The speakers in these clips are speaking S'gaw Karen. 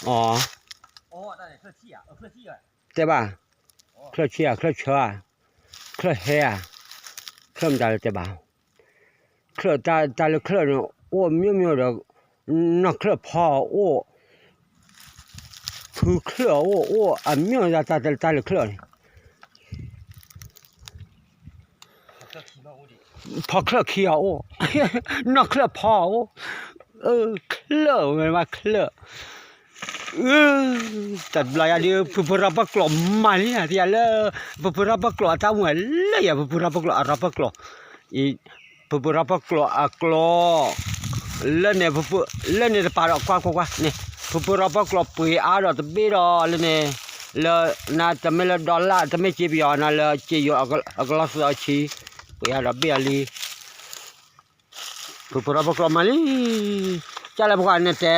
အီၤ, တဲဘၣ်, ချၢၣ်ဆံဧါ, ချၢၣ်ဆၢဧါ, ချၢၣ်ဟဲဧါ, ချၢၣ်မတၤလၢတဲဘၣ်, ချၢၣ်တၢ်လၢချၢၣ်န့ၣ် အိၣ်အမျိုးမျိုးဒီး, နီၢ်ချၢၣ်ဖီအိၣ်, ဖုချၢၣ်အိၣ်, အိၣ်အမျိုးမျိုးတၢ်လၢချၢၣ်န့ၣ် ဖီချၢၣ်ခံဂၤအိၣ်, နီၢ်ချၢၣ်ဖီအိၣ်, ချၢၣ်ဝဲမးချၢၣ်, တဘျီယၤဒ် ဖုဖုရၢ်ပၢၢ်ကျိးမၤလံနၤ သ့ၣ်ယၤလၢ ဖုဖုရၢ်ပၢၢ်ကျိးအတၢ်မူလၢယၤ ဖုဖုရၢ်ပၢၢ်ကျိးအရၢ်ပၢၢ်ကျိး, ဖုဖုရၢ်ပၢၢ်ကျိးအကျိး လၢန့ၣ် လၢန့ၣ်တပၤဒီး ကွၢ်ကွၢ်ကွၢ်န့ၣ် ဖုဖုရၢ်ပၢၢ်ကျိးပှ့ၤအါဒီးတဘ့ၣ်ဒီးလၢန့ၣ်, လၢနတမ့ၢ်လၢဒီလၣ် တမ့ၢ်စ့ပယီၤနၤလၢစ့ယိၤအကလီၢ်သုးအဆံ, ပှ့ၤအါဒီးဘ့ၣ်အလံ, ဖုဖုရၢ်ပၢၢ်ကျိးမၤလံ, ကၢ်လၢပကွၢ်နတဲ,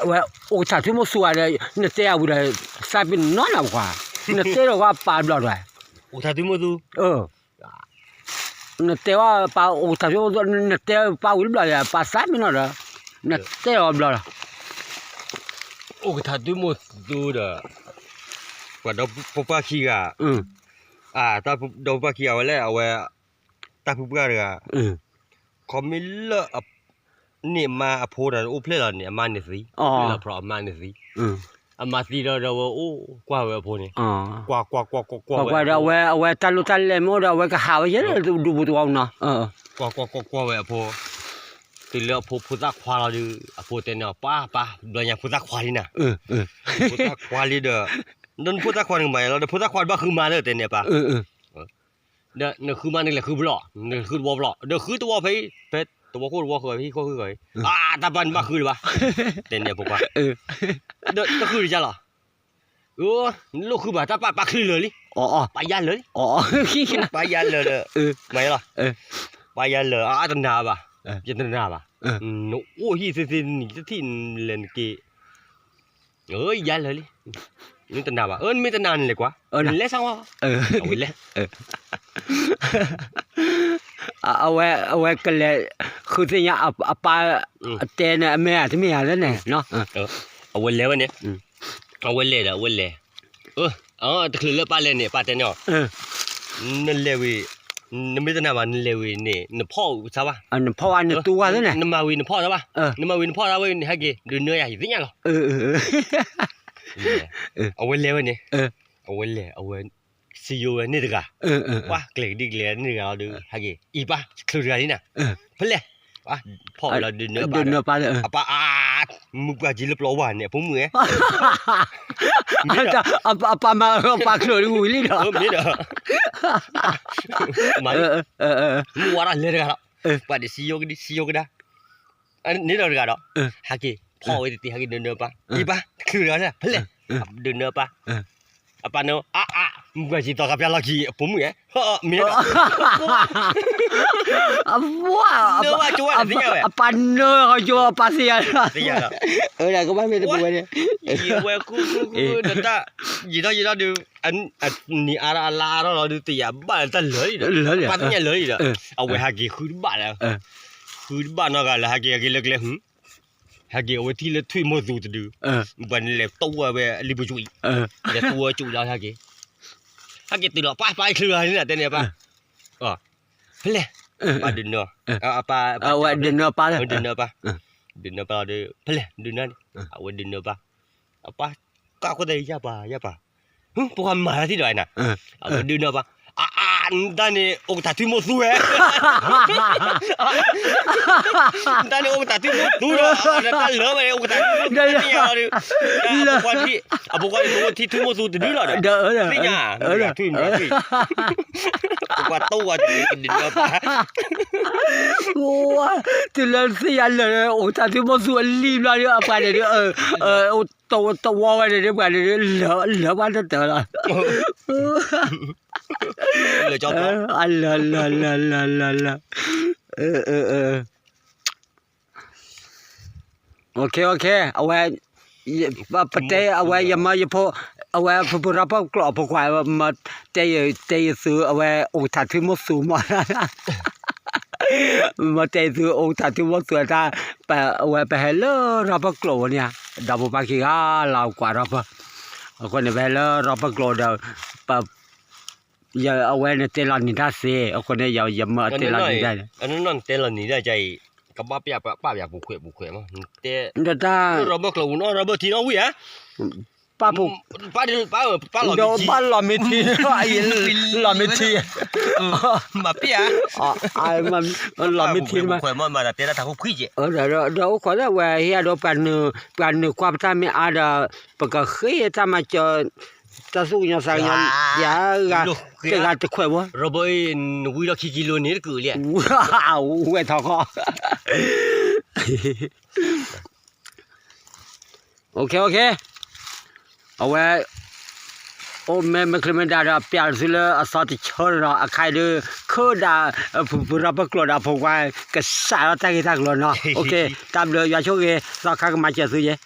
ဝဲ အိၣ်ကထးထူမိၢ်သူဂၤဒီး နတဲအဝံၤဒီး သးပ့ၤနီၣ်နၤပကွၢ်, နတဲဒီးဝဲပာ်ဘျီဒီး အိၣ်ကထးထူမိၢ်သူ နတဲဝဲပာ်အိၣ်ကထးထူမိၢ်သူ နတဲပာ်ဝံၤတဘျီဒီး ပာ်သးပ့ၤနီၣ်ဒီး နတဲဒီးဝဲဘျီဒီး အိၣ်ကထးထူမိၢ်သူဒီး ပှၤဒီဖိပှၢ်ခံဂၤ, အတၢ်ဒီဖိပှၢ်ခံဂၤဝဲလဲၣ် အဝဲ တၢ်ဖုပှၢ်တဂၤ, ခီမ့ၢ်လၢ န့ၢ်အမါအဖိဒီးအိၣ်ဖျဲၣ်လီၤန့ၣ် အမါန့ၣ်သံ, ဖျဲၣ်လီၤဖျီအမါန့ၣ်သံ, အမါသံဒီး ဒီးဝဲအိၣ်ကွၢ်ဝဲအဖိန့ၣ်, ကွၢ်ကွၢ်ကွၢ်ကွၢ်ကွၢ်ဝဲအဖိ, ကွၢ်ကွၢ်ဒီးအဝဲ အဝဲတၢ်လိၣ်တၢ်လဲမ့ၢ်အိၣ်ဒီး အဝဲကဟးဝဲယဲလၢဒူပူၤတဝီနီၤ, ကွၢ်ကွၢ်ကွၢ်ကွၢ်ဝဲအဖိ, တုၤလၢအဖိဖိသၣ်ခွါလီၤဒီး အဖိတဲန့ၣ် ပၢ်ပၢ် ဘျီညါဖိသၣ်ခွါလံနၤ, ဖိသၣ်ခွါလံဒီး ဒီးနဖိသၣ်ခွါန့ၣ်ကမၤယၤလီၤ ဒီးဖိသၣ်ခွါတဘၣ်ဃုမါလၢတဲန့ၣ်ပၢ် ဒီးနဃုမါနကလဲၤဃုဖျီၣ် နဃုတဝီဖျီၣ် ဒီးဃုတဝီဖဲအံၤ ဖဲတဝီခိၣ်တဝီဃၢၤ ဟံၣ်ခိၣ်ဟံၣ်ဃၢၤအံၤ အတၢ်ပၢ်နဘၣ်ဃုလၢၤဘၣ်, တဲန့ၣ်ဖိခွါ, ဒီးတဃုတကၢ်လီၤ, နလိၣ်ဃုဘၣ်တၢ်ပၢ်ပၢ်ချုးလၢာ်လံ, ပၢ်ယါလၢာ်လံ, ပၢ်ယါလၢာ်ဒီး, မၤလီၤ, ပၢ်ယါလၢာ်အတနာ်ဘၣ်, ယတနာ်ဘၣ်, နအိၣ်ဟံၣ်သ့သ့နံၤတထံၣ်လဲၤနက့ၤ ယါလၢာ်လံ, မ့ၢ်တနာ်ဘၣ်, နမ့ၢ်တနာ်န့ၣ်လဲၤကွၢ်, နလဲၤဆါဝဲ, အဝဲလဲၤ, အဝဲကလဲၤ ဃုသ့ၣ်ညါအပၢ် အတဲန့ၣ် အမ့ၢ်ဧါတမ့ၢ်ဧါလၢန့ၣ်, အဝဲလဲၤဝဲန့ၣ်, အဝဲလဲၤဒီး အဝဲလဲၤ, တချုးလၢပၢ်လဲၤန့ၣ် ပၢ်တဲန့ၣ်အီၤ နလဲၤဝံၤ, နမ့ၢ်တနာ်ဘၣ် နလဲၤဝံၤန့ၣ် နဖီၣ်ဝံၤစၢ်ဘၣ်, နမၤဝံၤနဖီၣ်စၢ်ဘၣ်, နမၤဝံၤနဖီၣ်တၢ်ဝဲန့ၣ် ဟဲက့ၤ ဒုးနၢယၤ ယသ့ၣ်ညါလီၤ, အဝဲလဲၤဝဲန့ၣ်, အဝဲလဲၤ အဝဲ စံယိဝဲန့ၢ်တဂၤ, ပှၤကျဲၤကဒံကလဲၤန့ၢ်တဂၤလီၤဒီး ဟဲက့ၤ အံၤပၢ် ချုးတဂၤလံနၤ, ဖဲလဲၣ်, ဖီၣ်ဝဲလီၤဒုးနၢပၢ်, အပၢ်အါ, မုၢ်ပှၢ်ကံလၢပျီဝါန့ၣ် အဖိမုၣ်ဧၢ, အပၢ်မၤအပၢ်ချုးဝံၤလံဒီး, မ့ၢ်ဒီး, မၤလံ, မုၢ်ဝါထီၣ်လဲၤတဂၤလီၤ, ပှၤဒ်စံယိကဒံ စံယိကဒါ န့ၣ်ဒီးတဂၤဒီး, ဟဲက့ၤ ဖီၣ်ဝဲတသ့ ဟဲက့ၤဒုးနၢပၢ်, အံၤပၢ် ချုးတဂၤလံ ဖဲလဲၣ်, ဒုးနၢပၢ်, အပၢ်န့ၣ် အါအါ, မုၢ်ပှၢ်ကံတီၤကပျၢ်လီၢ်ခံ အဖိမုၣ်ဧၢ, မ့ၢ်ဒီး, အပၢ်နၢကၠိအပၢ်သ့ၣ်ညါဝဲ, သ့ၣ်ညါလီၤ, အကဘၣ်မ့ၢ်တပူၤဝဲန့ၣ်, ယဝဲဃုဃုဃုဒီးတၢ်, ယံာ်ထီၣ်ယံာ်ထီၣ်ဒီး, နံၤအါထီၣ်အလါအါထီၣ်လီၤဒီး သ့ၣ်ယၤဘၣ်လၢတၢ်လၢာ်လံဒီး, ပၢ်သ့ၣ်ညါလၢာ်လံဒီး, အဝဲဟဲက့ၤဃုတဘၣ်လၢ, ဃုတဘၣ်နီတဂၤလၢ ဟဲက့ၤဟဲက့ၤလၢကျဲ, ဟဲက့ၤအဝဲထံၣ်လၢထွံၣ်မိၢ်သူတဒု, ပှၤန့ၣ်လဲၤတဝဲဝဲလံပစိအံၤ, လဲၤတဝဲစိလီၤဟဲက့ၤ, ဟဲက့ၤတုၤလီၤ ပၢ်ပၢ်ချုးတဂၤလံနၤ တဲန့ၣ်ပၢ်, ဖဲလဲၣ်, ပၢ်ဒုးနၢ, ပၢ်ဒုးနၢပၢ်, ဒုးနၢပၢ်, ဒုးနၢပၢ်ဒီး ဖဲလဲၣ် ဒုးနၢန့ၣ်, အဝဲဒုးနၢပၢ်, အပၢ်, ကၢ်ခိၣ်သၣ်ယါပၢ် ယါပၢ်, ပှၤမၤတၢ်ထံၣ်ဒီးနၤ, အဝဲဒုးနၢပၢ်, အါအါ, တၢ်န့ၣ် အိၣ်ကထးထွံမိၢ်သူဝဲ တၢ်န့ၣ်အိၣ်ကထးထွံမိၢ်သူဒီး တၢ်လၢာ်ဝဲန့ၣ် အိၣ်ကထးထွံမိၢ်သူသ့ၣ်ညါလီၤဒီး, အဖိခွါန့ၣ် အဖိခွါန့ၣ် တအိၣ်ထံၣ်ထွံၣ်မိၢ်သူတဒုလီၤဒီး, သ့ၣ်ညါ, ထွံၣ်မနုၤထွံၣ်, အဖိခွါတအိၣ်ဝဲတက့ၢ် ကဒုးနၢပၢ်, တုၤလၢသ့ၣ်ညါလၢာ် အိၣ်ကထးထွံမိၢ်သူအလံဘျီဒီး အပှၤန့ၣ်ဒီး, တဝီဝဲန့ၣ်ဒီး ပှၤန့ၣ်ဒီး လၢာ်ဘၣ်တတၢၢ်လီၤ, လၢာ်, လၢာ်, လၢာ်, လၢာ်, လၢာ်, လၢာ်, အဝဲ, ပတဲအဝဲယမၢယဖိ, အဝဲဖုဖုရၢ်ပၢၢ်ကျိးအဖိခွါ, မၢတဲယ, တဲယသုအဝဲအိၣ်ကထးထွံမိၢ်သူမး, မၢတဲယသုအိၣ်ကထးထွံမိၢ်သူအတၢ်, အဝဲပဟဲလၢရၢ်ပၢၢ်ကျိးဝဲန့ၣ်ဧါ ဒီးပပၢ်ခံဂၤလၢကွၢ်ရီပၢၢ်, အဃိန့ၣ် ပဟဲလၢရီပၢၢ်ကျိဒီး ပ ယအဝဲန့ၣ်တဲလီၤနံၤတၢ်သ့, အဃိန့ၣ် ယ ယမၢအတဲလီၤနံၤတၢ်, အနီၢ်နီၢ်နတဲလီၤနံၤတၢ်အံၤ, ကဘၣ်ပျၢ်ပပၢ်ပျၢ်ပူၤခွဲးပူၤခွဲးမး, နတဲ ဒီးတၢ် ရီဘၢၣ်ကျိပူၤနီၢ် ရီဘၢၣ်ထံနီၣ်ဝံၣ်ဧါ, ပၢ်ဖိ ပၢ် ပၢ် ပၢ်လီၤမ့ၢ်ထံ, ဒီးပၢ်လီၤမ့ၢ်ထံ, လီၤမ့ၢ်ထံ, မၤပျၢ် လီၤမ့ၢ်ထံမး, ပၢ်ပူၤခွဲးပူၤခွဲးမး မၤတၢ်တဲတၢ်တၢ်ဖိခွံကဲး, ဒီးအိၣ်ခိးလၢဝဲဟ့ၣ်အဒိ ပှၤနုာ်ကွၢ်ပတၢ်မ့ၢ်အါဒီး ပကဃ့တၢ်မၤစၢၤ တၢ်သူၣ်ကညီၤသးကညီၤ ယၤဂၤ တဂၤတခွဲးဘၣ်, ရီဘၢၣ်အံၤ နဝံထီၣ်ခံကံလိန့ၣ်တကုာ်လံ, ဝဲထီၣ်ခီ OK OK, အဝဲ အိၣ်မ့ၢ်မ့ၢ်ချ့မ့ၢ်ဒါဒီး ပျၢ်သုလၢအသီတဆၢဒီး အခါအံၤဒုး ခိၣ်ဒၣ် ပူၤပူၤရီပကျိာ်ဒီးဖိခွါ ကစးထီၣ်တၢ်ဂ့ၢ်တၢ်ကျိၤနီၤ, OK, တၢ်ဘျုးယွၤဆိၣ်ဂ့ၤ သီခါကမၤစၢၤသုယဲၢ်